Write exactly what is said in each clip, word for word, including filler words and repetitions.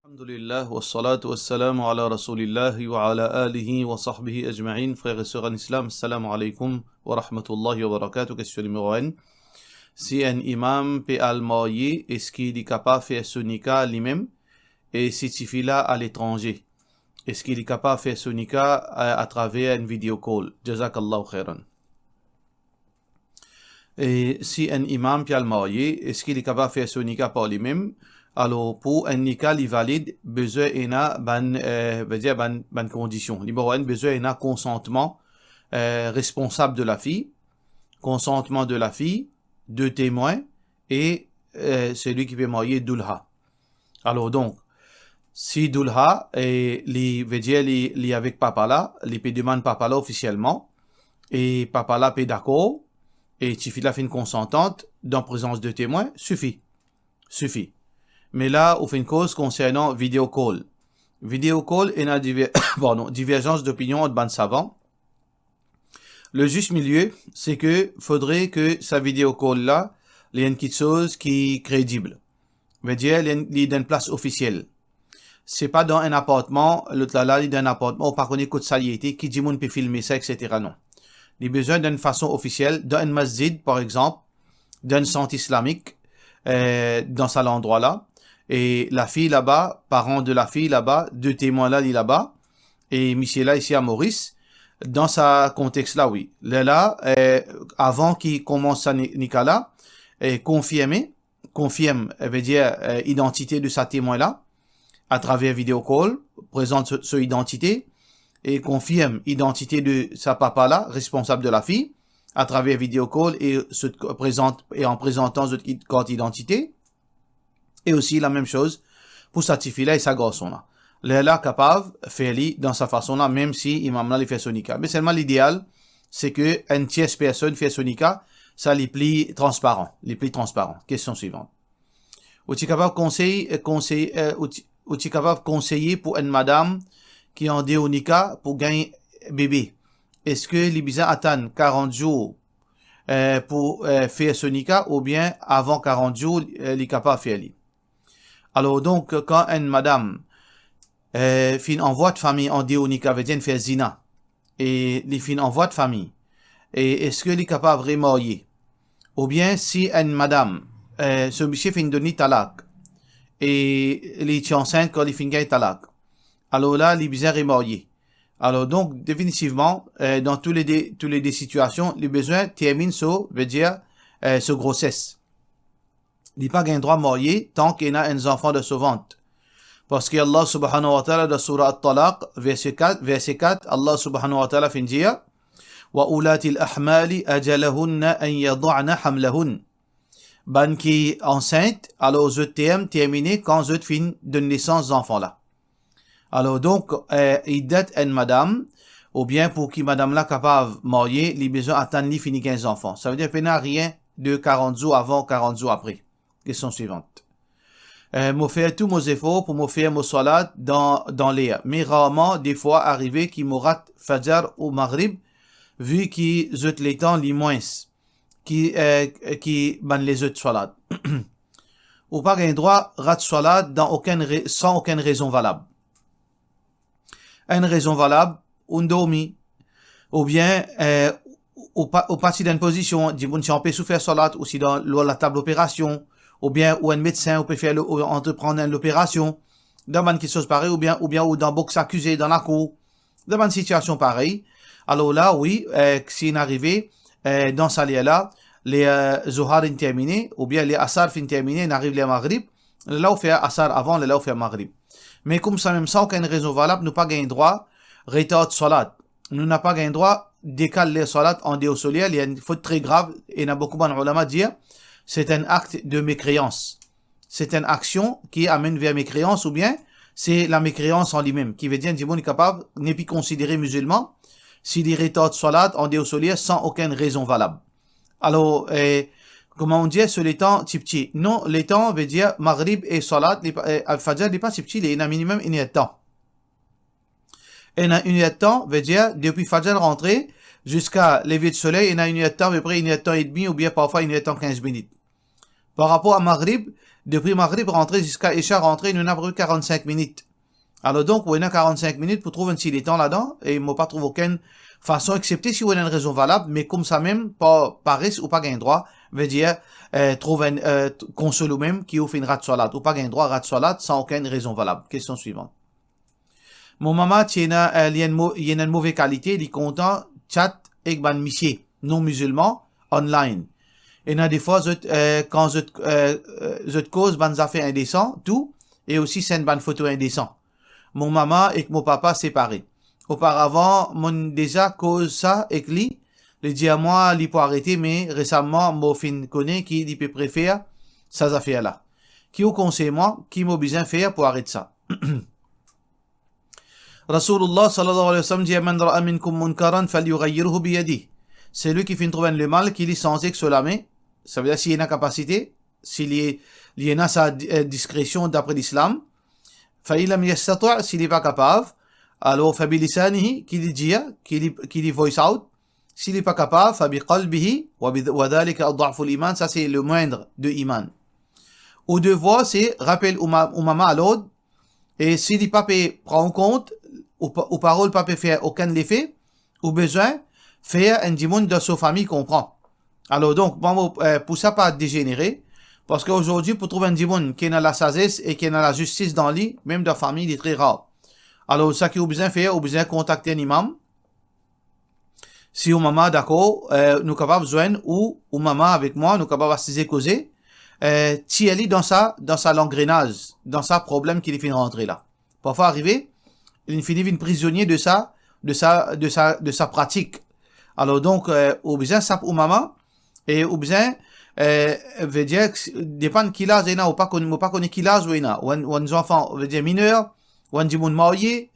Alhamdulillah, wassalatu wassalamu ala rasoulillah wa ala alihi wa sahbihi ajmain. Frer e ser an Islam, salam alaikum wa rahmatullahi wa barakatuh. Kestion nimero enn. Si enn imam pe al marye, eski li kapav fer so nika limem? E si tifi la aletranze, eski li kapav fer so nika, eh, atraver enn video call? Jazakallahu khairan. E si enn imam pe al marye, eski li kapav fer so nika par limem? Alor, pou enn nika li valid, bizin ena bann, eh, vedir bann, bann kondision. Nimero enn, bizin ena konsantman, eh, responsab de lafi, konsantman de lafi, de temwin e, eh, selwi ki pe marye, doulha. Alor donk, si doulha, eh, li, vedir li, li avek papa la, li pe demann papa la ofisielman, e papa la pe dakor, e tifi la finn konsantant, dan prezans de temwin, sifi. Sifi. Me la, ou finn koz konsernan video call. Video call, ena diver-, pardon, diverzans dopinion ant bann savan. Le juste milieu, se ke fodre ke sa video call la, li enn kiksoz ki kredib. Vedir, li enn, li dan enn plas ofisiel. Se pa dan enn apartman, lot la la, li dan enn apartman, ou pa kone kot sa li ete, ki dimoun pe filme sa, et cetera. Non. Li bizin dan enn fason ofisiel, dan enn masjid, par exanp, dan enn sant islamik, eh, dan sa landrwa la. E lafi laba, paran de lafi laba, de temwin la, li laba, e misie la isi a Moris, dan sa kontex la, wi. Lerla, eh, avan ki koumans sa ni-, nika la, eh, konfirme, konfirm, eh, vedir, eh, idantite de sa temwin la, atraver video call, prezant so, so idantite, e konfirm idantite de sa papa la, responsab de lafi, atraver video call e so prezant, e an prezantan zot id-, kart idantite. E osi lamem soz pou sa tifi la e sa garson la. Lerla kapav fer li dan sa fason la, mem si imam la li fer so nika. Me selman lideal, se ke enn tiers personn fer so nika, sa li pli transparan, li pli transparan. Kestion swivant. Ou ti kapav konsey, eh, konsey, eh, ou ti, ou ti kapav konseye pou enn madam ki an deor nika pou gagn bebe? Eski li bizin atann karant zour, eh, pou, eh, fer so nika, oubien avan karant zour, eh, li kapav fer li? Alor donk, kan enn madam, eh, finn an vwa de fami an deor nika, vedir fer zina, e li finn an vwa de fami, e eski li kapav remarye? Oubien si enn madam, eh, so misie finn donn li talak, e li ti ansint kan li finn gagn talak, alor la, li bizin remarye. Alor donk, definitivman, eh, dan tou le de, tou le de sitiasion, li bizin terminn so, vedir, eh, so groses. Li pa gagn drwa marye tan ki ena enn zanfan dan so vant. Parski Allah subhanahu wa ta'ala dan soura At-Talaq, verse kat, verse kat, Allah subhanahu wa ta'ala finn dir, "Wa ulatil ahmali ajaluhunna an yada'na hamlahun." Bann ki ansint, alor zot term termine kan zot finn donn nesans zanfan la. Alor donk, eh, iddat enn madam, oubien pou ki madam la kapav marye, li bizin atann li fini gagn zanfan. Savedir pena rien de karant zour avan, karant zour apre. Kestion swivant. Eh, mo fer tou mo zefor pou mo fer mo swalat dan, dan ler. Me rarman, defwa arive ki mo rat Fajar ou Maghrib, vi ki zot letan li mwins ki, eh, ki bann lezot swalat. Ou pa gagn drwa rat swalat dan okenn re-, san okenn rezon valab. Enn rezon valab, ou dormi, oubien, eh, ou pa, ou pa ti dan enn pozision, dimoun ti anpes ou fer swalat, ou ti dan lor latab loperasion, oubien ou enn medsin, ou pe fer lo-, ou antreprann enn loperasion, dan bann kiksoz parey, oubien, oubien ou dan boks akize dan lakour, dan bann sitiasion parey. Alor la, wi, eh, si inn arive, eh, dan sa ler la, ler, eh, Zohar inn termine, oubien ler Asar finn termine, inn ariv ler Maghrib, lerla ou fer Asar avan, lerla ou fer Maghrib. Me koumsa mem san okenn rezon valab, nou pa gagn drwa retard swalat. Nou napa gagn drwa dekal ler swalat an deor so ler, li enn fot tre grav, ena boukou bann oulama dir, se enn akt de mekreans. Se enn aksion ki amenn ver mekreans, oubien se lamekreans an limem, ki vedir enn dimoun li kapav nepi konsidere mizilman si li retard swalat an deor so ler san okenn rezon valab. Alor, eh, kouma ou dir, so letan tipti. Non, letan vedir Maghrib e swalat, li pa, eh, Fajar, li pa tipti, li ena minimem innertan. Ena innertan, vedir, depi Fajar rantre ziska lever soley, ena innertan, apepre innertan edmi, oubien parfwa innertan kinz minit. Par rapor a Maghrib, depi Maghrib rantre ziska Isha rantre, nou ena apepre karant-sink minit. Alor donk, ou ena karant-sink minit pou trouv enn ti letan ladan, e mo pa trouv okenn fason, eksepte si ou ena enn rezon valab, me koumsa mem, par pares, ou pa gagn drwa, vedir, eh, trouv enn, eh, t-, konsol ou mem ki ou finn rat swalat. Ou pa gagn drwa rat swalat san okenn rezon valab. Kestion swivan. Mo mama ti ena, eh, li enn mo-, li ena enn move kalite, li kontan chat ek bann misie non mizilman online. Ena defwa zot, eh, kan zot, eh, eh, zot koz bann zafer indesan, tou, e osi send bann foto indesan. Mo mama ek mo papa separe. Oparavan, mo'nn deza koz sa ek li, li dir mwa li pou arete, me resaman mo finn kone ki li pe prefer sa zafer la. Ki ou konsey mwa, ki mo bizin fer pou aret sa? Rasoulullah sallallahu alayhi wa sallam dir, "Man ra'a minkum munkaran falyughayyirhu biyadih." Selwi ki finn trouv enn lemal, ki li sanze ek so lame, savedir si li ena kapasite, si li, li ena sa, eh, diskresion dapre Lislam, fa in lam yastati', si li pa kapav, alor fa bilisanihi, ki li dir, ki li, ki li voice out, si li pa kapav, fa biqalbihi, wa bi-, wa dhalika ad'aful iman, sa se le moindre de iman. Ou devwar se rapel ou ma-, ou mama a lord, e si li pa pe pran ou kont, ou pa-, ou parol pa pe fer okenn lefe, ou bizin fer enn dimoun dan so fami konpran. Alor donk, bon, mo, eh, pou sa pa dezenere, parski azordi pou trouv enn dimoun ki ena lasazes e ki ena lazistis dan li, mem dan fami, li tre rar. Alor, sa ki ou bizin fer, ou bizin kontakte enn imam. Si ou mama dakor, eh, nou kapav zwenn ou, ou mama avek mwa, nou kapav asize koze, eh, tir li dan sa, dan sa langrenaz, dan sa problem ki li finn rantre la. Parfwa arive, li fini vinn prizonie de sa, de sa, de sa, de sa pratik. Alor donk, eh, ou bizin sap ou mama, e ou bizin, eh, vedir, depann ki laz ou ena, ou pa kone, mo pa kone ki laz ou ena, ou enn, ou enn zanfan, vedir miner, ou enn dimoun marye.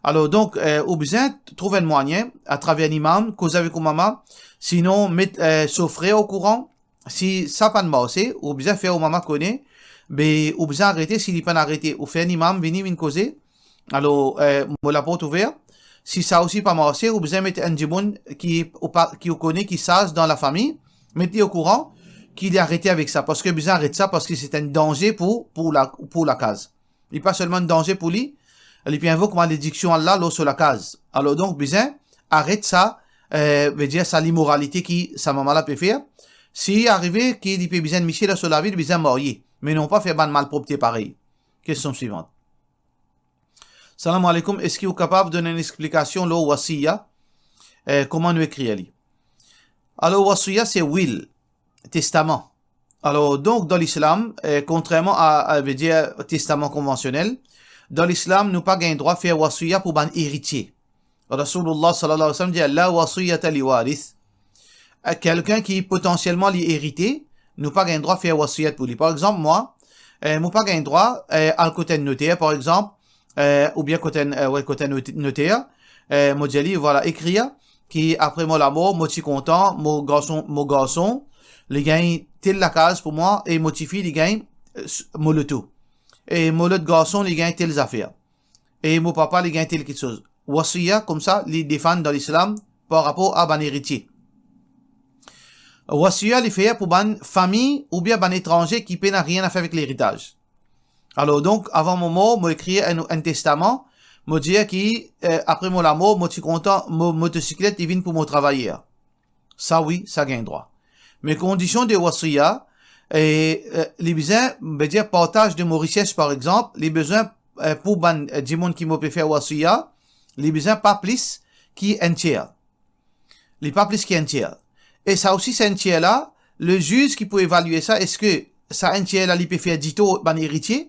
Alor donk, eh, ou bizin trouv enn mwayin atraver enn imam, koz avek ou mama, sinon met, eh, so frer okouran. Si sa pa'nn marse, ou bizin fer ou mama kone, be ou bizin arete, si li pa'nn arete, ou fer enn imam vini, vinn koze. Alor, eh, mo laport ouver. Si sa osi pa marse, ou bizin met enn dimoun ki ou pa, ki ou kone ki saz dan lafami, met li okouran ki li arete avek sa, parski bizin aret sa, parski se enn danze pou, pou la, pou lakaz. Li pa selman danze pou li, li pe invok malediksion Allah lor so lakaz. Alor donk, bizin aret sa, eh, vedir sa limoralite ki sa mama la pe fer. Si arive ki li pe bizin misie dan so lavi, li bizin marye, me non pa fer bann malpropte parey. Kestion swivan. Salam aleykoum, eski ou kapav donn enn explikasion lor wasiya, eh, kouma nou ekrir li? Alor, wasiya se will, testaman. Alor, donk, dan Lislam, eh, kontrerman a, a, vedir testaman konvansionel, dan Lislam, nou pa gagn drwa fer wasiya pou bann eritie. Rasoulullah sallallahu alayhi wa sallam dir, "La wasiyata li warith." Eh, kelkenn ki potansielman li erite, nou pa gagn drwa fer wasiyat pou li. Par exanp, mwa, eh, mo pa gagn drwa, eh, al kot enn noter, par exanp, eh, oubien kot enn, eh, we, kot enn note-, noter, eh, mo dir li, vwala, ekrir ki apre mo lamor, mo ti kontan, mo garson, mo garson, li gagn tel lakaz pou mwa, e mo tifi, li gagn, eh, s-, mo loto. E mo lot garson, li gagn tel zafer. E mo papa, li gagn tel kiksoz. Wasiya, koumsa, li defann dan Lislam par rapor a bann eritie. Wasiya, li fer pou bann fami oubien bann etranze ki pena nanye a fer avek leritaz. Alor donk, avan mo mor, mo ekrir enn, enn testaman, mo dir ki, eh, apre mo lamor, mo ti kontan mo motosiklet, li vinn pou mo travayer. Sa wi, sa gagn drwa. Me kondision de wasiya, eh, eh, li bizin, vedir partaz de mo rises, par exanp, li bizin, eh, pou bann, eh, dimoun ki mo pe fer wasiya, li bizin pa plis ki enn tier. Li pa plis ki enn tier. E sa osi, sa enn tier la, le ziz ki pou evalie sa, eski sa enn tier la, li pe fer ditor bann eritie?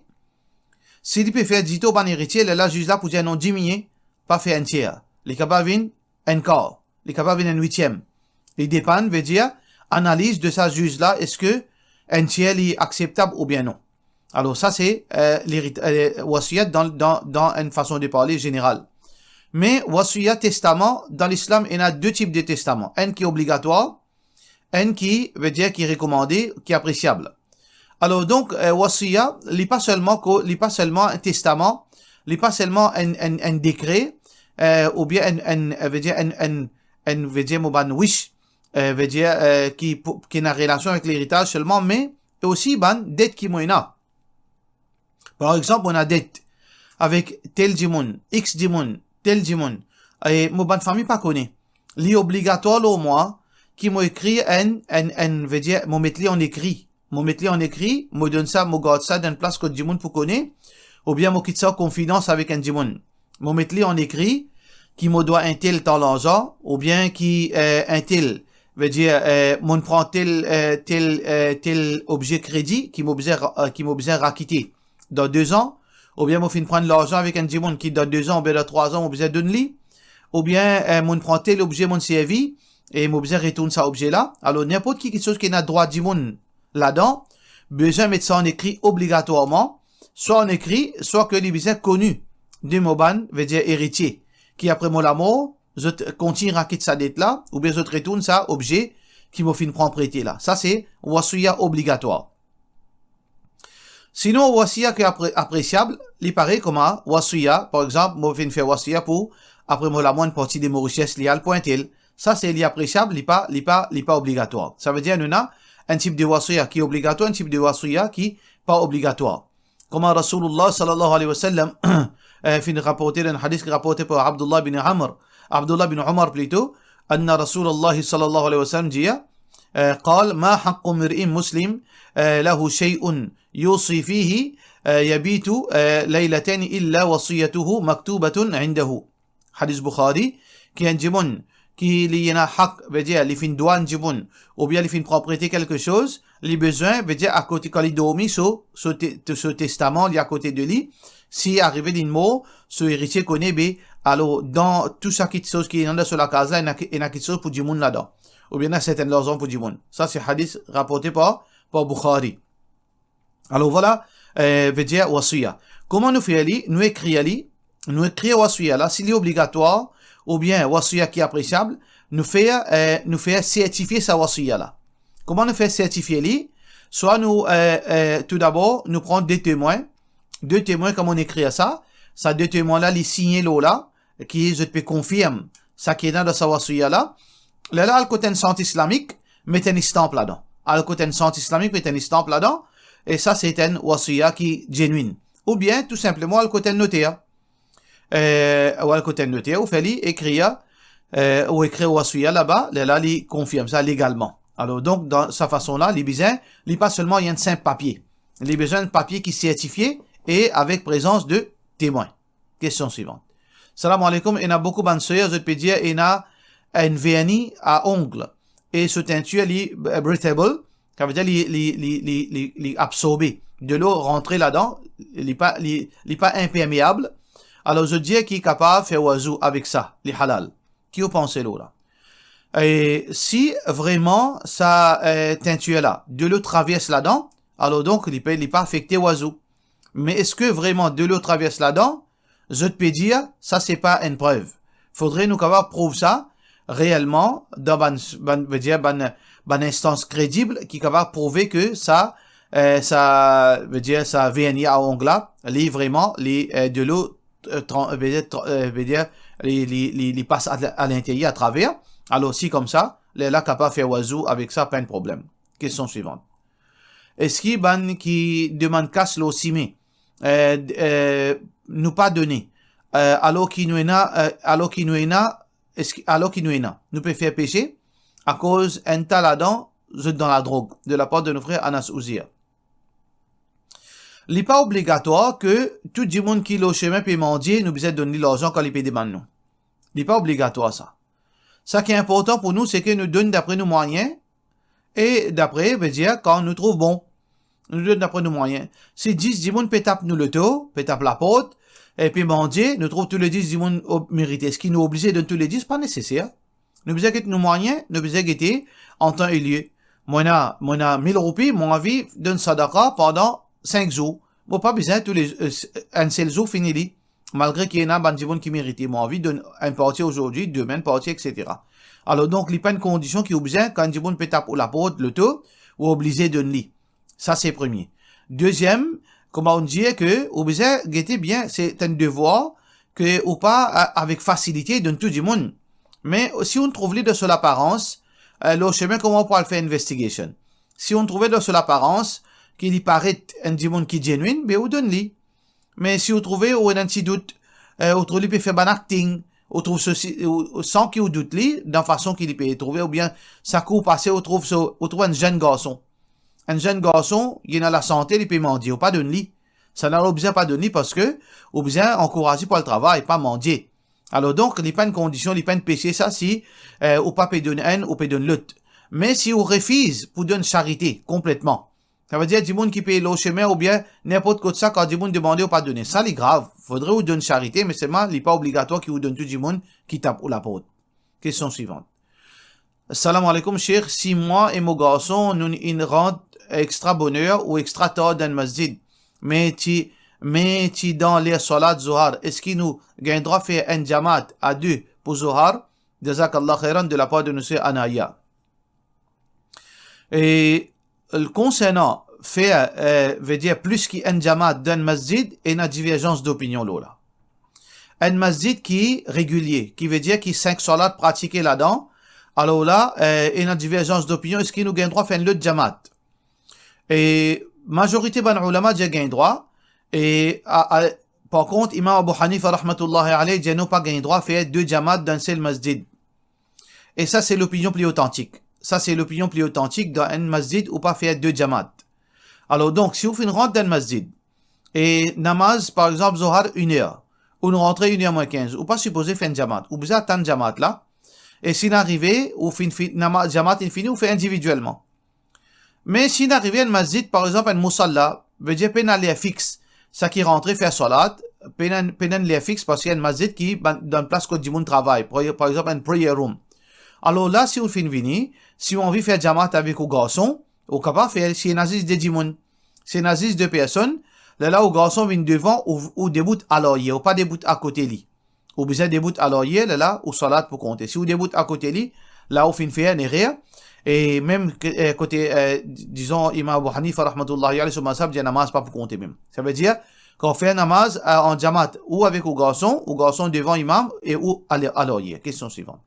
Si li pe fer ditor bann eritie, lerla ziz la pou dir non, diminie, pa fer enn tier. Li kapav vinn enn kar, li kapav vinn enn witiem. Li depann, vedir, analiz de sa ziz la, eski enn tier li akseptab oubien non. Alor sa se, eh, lerit-, eh, wasiyat dan, dan, dan enn fason de parle zeneral. Me wasiyat, testaman, dan Lislam, ena de tip de testaman. Enn ki obligatwar, enn ki, vedir, ki rekomande, ki apresiab. Alor donk, eh, wasiya, li pa selman ko-, li pa selman enn testaman, li pa selman enn, enn, enn dekre, eh, oubien enn, enn, eh, vedir, enn, enn, enn, vedir, mo bann wish, eh, vedir, eh, ki pou, ki ena relasion avek leritaz selman, me osi bann det ki mo ena. Par exanp, mo ena det avek tel dimoun, X dimoun, tel dimoun, e mo bann fami pa kone. Li obligatwar lor mwa ki mo ekrir enn, enn, enn, vedir, mo met li an ekri. Mo met li an ekri, mo donn sa, mo gard sa dan enn plas kot dimoun pou kone, oubien mo kit sa an konfidans avek enn dimoun. Mo met li an ekri ki mo dwa entel tan larzan, oubien ki, eh, entel, vedir, eh, mo'nn pran tel, eh, tel, eh, tel obze kredi ki mo bizin ra-, eh, ki mo bizin rakite dan dezan, oubien mo finn pran larzan avek enn dimoun ki dan dezan oubien dan trwazan mo bizin donn li, oubien, eh, mo'nn pran tel obze mo'nn servi e mo bizin retourn sa obze la. Alor, ninport ki kiksoz ki ena drwa dimoun ladan, bizin met sa an ekri obligatwarman, swa an ekri, swa ke li bizin koni de mo bann, vedir eritie, ki apre mo lamor, zot kontign rakit sa det la, oubien zot retourn sa obze ki mo finn pran prete la. Sa se wasiya obligatwar. Sinon, wasiya ki apre-, apresiab, li parey kouma wasiya, par exanp, mo finn fer wasiya pou, apre mo lamor, enn parti de mo rises li al pou entel. Sa se li apresiab, li pa, li pa, li pa obligatwar. Savedir, nou ena enn tip de wasiya ki obligatwar, enn tip de wasiya ki pa obligatwar. Kouma Rasoulullah sallallahu alayhi wa sallam, eh, finn raporte dan hadis ki raporte par Abdullah bin Amr, Abdullah bin Omar plito, anna Rasoulullah sallallahu alayhi wa sallam dir, eh, qal, ma haqqu mir'in muslim, eh, lahu shay'un yusi fihi, eh, yabitu, eh, laylatayn illa wasiyatuhu maktubatun indahu. Hadis Bukhari, ki enn dimoun ki li ena hak, vedir, li finn dwa enn dimoun, oubien li finn pran prete kelke soz, li bizin, vedir, akote, kan li dormi, so, so te-, so testaman, li akote de li, si arive li'nn mor, so eritie kone, be, alor, dan tou sa kiksoz ki ena dan so lakaz la, ena ki-, ena kiksoz pou dimoun ladan, oubien ena sertenn larzan pou dimoun. Sa se hadis raporte par, par Bukhari. Alor, vwala, eh, vedir wasiya. Kouma nou fer li? Nou ekrir li, nou ekrir wasiya la, si li obligatwar, oubien wasiya ki apresiab, nou fer, eh, nou fer sertifie sa wasiya la. Kouma nou fer sertifie li? Swa nou, eh, eh, toudabor, nou pran de temwin, de temwin, kouma nou ekrir sa, sa de temwin la, li signe lor la, ki zot pe konfirm sa ki ena dan sa wasiya la. Lerla al kot enn sant islamik, met enn stamp ladan. Al kot enn sant islamik, met enn stamp ladan, e sa se enn wasiya ki genuine. Oubien, tou sinpleman, al kot enn noter. Eh, ou al kot enn noter, ou fer li ekrir, eh, ou ekrir wasiya laba, lerla li konfirm sa legalman. Alor, donk, dan sa fason la, li bizin, li pa selman enn sinp papie. Li bizin enn papie ki sertifie e avek prezans de temwin. Kestion swivant. Salam aleykoum, ena boukou bann ser, zot pe dir ena enn verni a ongl e so tintir li, eh, breathable, savedir li, li, li, li, li, li absorbe. Delo rantre ladan, li pa, li, li pa inpermeab. Alor, zot dir ki kapav fer wazou avek sa, li halal. Ki ou panse lor la? E si vreman sa, eh, tintir la, delo travers ladan, alor donk li pe, li pa afekte wazou. Me eski vreman delo travers ladan? Zot pe dir, sa se pa enn prev. Fodre nou kapav prouv sa reelman dan bann, bann, vedir, bann, bann instans kredib ki kapav prouve ke sa, eh, sa, vedir, sa verni a ongl la, li vreman, li, eh, delo, eh, tran-, eh, vedir, tra-, eh, vedir, li, li, li, li pas a, a linteryer, atraver. Alor, si koumsa, lerla kapav fer wazou avek sa, pa enn problem. Kestion swivant. Eski bann ki demann kas lor sime, eh, eh, nou pa done, eh, alor ki nou ena, eh, alor ki nou ena, eski, alor ki nou ena, nou pe fer pese, akoz enn ta ladan, zot dan ladrog, de lapar de nou frer Anas Ouzir. Li pa obligatwar ke tou dimoun ki lor sime pe mandie, nou bizin donn li larzan kan li pe demann nou. Li pa obligatwar sa. Sa ki inportan pou nou, se ke nou donn dapre nou mwayin, e dapre, vedir, kan nou trouv bon. Nou donn dapre nou mwayin. Si dis dimoun pe tap nou loto, pe tap laport, e pe mandie, nou trouv tou le dis dimoun ob-, merite. Eski nou oblize donn tou le dis? Pa neseser. Nou bizin get nou mwayin, nou bizin gete an tan e lie. Mo ena, mo ena mil roupi, mo anvi donn sadaka pandan sink zour. Mo pa bizin tou le, eh, enn sel zour fini li. Malgre ki ena bann dimoun ki merite, mo anvi donn enn parti azordi, demin enn parti, et cetera. Alor donk, li pa enn kondision ki ou bizin, kan enn dimoun pe tap ou laport, loto, ou oblize donn li. Sa se premie. Deziem, kouma nou dir ke ou bizin gete bien, se enn devwar ke ou pa, a-, avek fasilite donn tou dimoun. Me si ou trouv li dan so laparans, eh, lor sime kouma ou pou al fer investigation. Si ou trouve dan so laparans, ki li paret enn dimoun ki genuine, be ou donn li. Me si ou trouve ou ena enn ti dout, eh, ou trouve li pe fer bann acting, ou trouv sosi, ou, ou, san ki ou dout li, dan fason ki li pe trouve, oubien sa ki ou pase, ou trouv so, ou trouv enn zenn garson. Enn zenn garson, li ena lasante, li pe mandie, ou pa donn li. Sa la ou bizin pa donn li, parski ou bizin ankouraz li pou al travay, pa mandie. Alor donk, li pa enn kondision, li pa enn pese sa si, eh, ou pa pe donn enn, ou pe donn lot. Me si ou refiz pou donn sarite konpletman, savedir dimoun ki pe lor sime oubien ninport kot sa, kan dimoun demande ou pa done, sa li grav. Fodre ou donn sarite, me selman li pa obligatwar ki ou donn tou dimoun ki tap ou laport. Kestion swivan. Salam aleykoum, Sheikh. Si mwa e mo garson, nou inn rant extra boner ou extra tar dan masjid, me ti, me ti dan ler salat Zohar, eski nou gagn drwa fer enn jamaat a de pou Zohar? Jazakallah khairan, de lapar de nou ser Anaya. E, konsernan fer, eh, vedir plis ki enn jamaat dan masjid, ena diverzans dopinion lor la. Enn masjid ki regilie, ki vedir ki sink salat pratike ladan, alor la, eh, ena diverzans dopinion, eski nou gagn drwa fer enn lot jamaat? E mazorite bann oulama dir gagn drwa, e a, a, par kont, Imam Abu Hanifa rahmatullahi alayh dir nou pa gagn drwa fer de jamaat dan sel masjid. E sa se lopinion pli otantik. Sa se lopinion pli otantik, dan enn masjid ou pa fer de jamaat. Alor donk, si ou finn rant dan masjid, e namaz, par exanp, Zohar, iner, ou rantre iner mwin kinz, ou pa sipoze fer enn jamaat, ou bizin atann jamaat la, e si inn arive, ou finn, finn, nama-, jamaat inn fini, ou fer individielman. Me si inn arive enn masjid, par exanp, enn musalla, vedir pena ler fix, sa ki rantre fer salat, pena, pena enn ler fix, parski enn masjid ki bann, dan plas kot dimoun travay, par, par exanp, enn prayer room. Alor la, si ou finn vini, si ou anvi fer jamaat avek ou garson, ou kapav fer, si ena zis de dimoun. Si ena zis de personn, lerla ou garson vinn devan, ou, ou debout alaryer, ou pa debout akote li. Ou bizin debout alaryer, lerla ou salat pou konte. Si ou debout akote li, la ou finn fer enn erer. E mem ke, eh, kote, eh, di-, dizon, Imam Abu Hanifa rahmatullahi alayh, so mazhab, dir namaz pa pou konte mem. Savedir, kan ou fer namaz, eh, an jamaat, ou avek ou garson, ou garson devan imam e ou ale-, alaryer. Kestion swivan.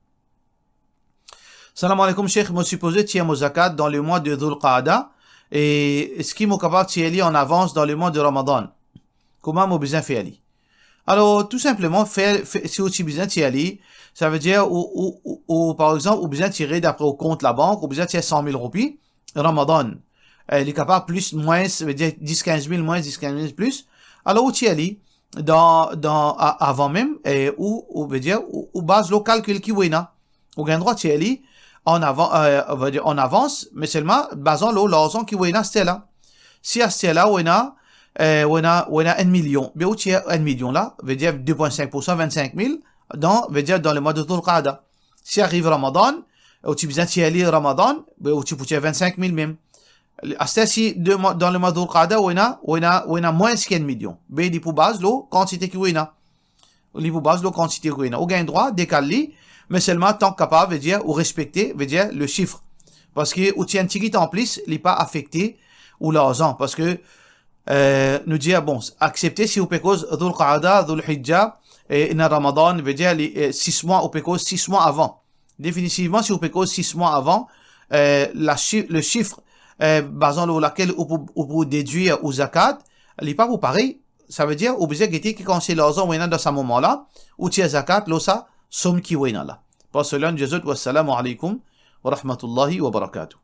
Salam aleykoum, Sheikh. Mo sipoze tir mo zakat dan lemwa de Dhul Qa'da, e eski mo kapav tir li an avans dan lemwa de Ramadan? Kouma mo bizin fer li? Alor, tou sinpleman, fer, fer, si ou ti bizin tir li, savedir ou, ou, ou, ou, par exanp, ou bizin tire dapre ou kont labank, ou bizin tir san mil roupi, Ramadan. Eh, li kapav plis, mwins, savedir dis kinz mil mwins, dis kinz mil plis. Alor, ou tir li dan, dan, a-, avan mem, e ou, ou, vedir, ou, ou baz lor kalkil ki ou ena. Ou gagn drwa tir li an avan, eh, on va dir an avans, me selman bazan lor larzan ki ou ena aster la. Si aster la ou ena, eh, ou ena, ou ena enn milion, be ou tir enn milion la, vedir de pwin sink poursan, vinn-sink mil, dan, vedir dan lemwa de Dhul Qa'da. Si ariv Ramadan, ou ti bizin tir li Ramadan, be ou ti pou tir vinn-sink mil mem. Aster si de mwa, dan lemwa Dhul Qa'da, ou ena, ou ena, ou ena mwins ki enn milion. Be li pou baz lor kantite ki ou ena. Li pou baz lor kantite ki ou ena. Ou gagn drwa dekal li, me selman tank kapav, vedir, ou respekte, vedir, le sif. Parski ou tir enn tigit anplis, li pa afekte ou larzan. Parski, eh, nou dir, bon, aksepte si ou pe koz Dhul Qa'da, Dhul Hijja, e ena Ramadan, vedir, li, eh, sis mwa, ou pe koz sis mwa avan. Definitivman, si ou pe koz sis mwa avan, eh, la chi-, le sif, eh, bazan lor lakel ou pou, ou pou dedwir ou zakat, li pa pou parey. Savedir, ou bizin gete ki kantite larzan ou ena dan sa moman la, ou tir zakat lor sa som ki ou ena la. Par sela, nou dir zot, wassalamu alaikum wa rahmatullahi wa barakatuh.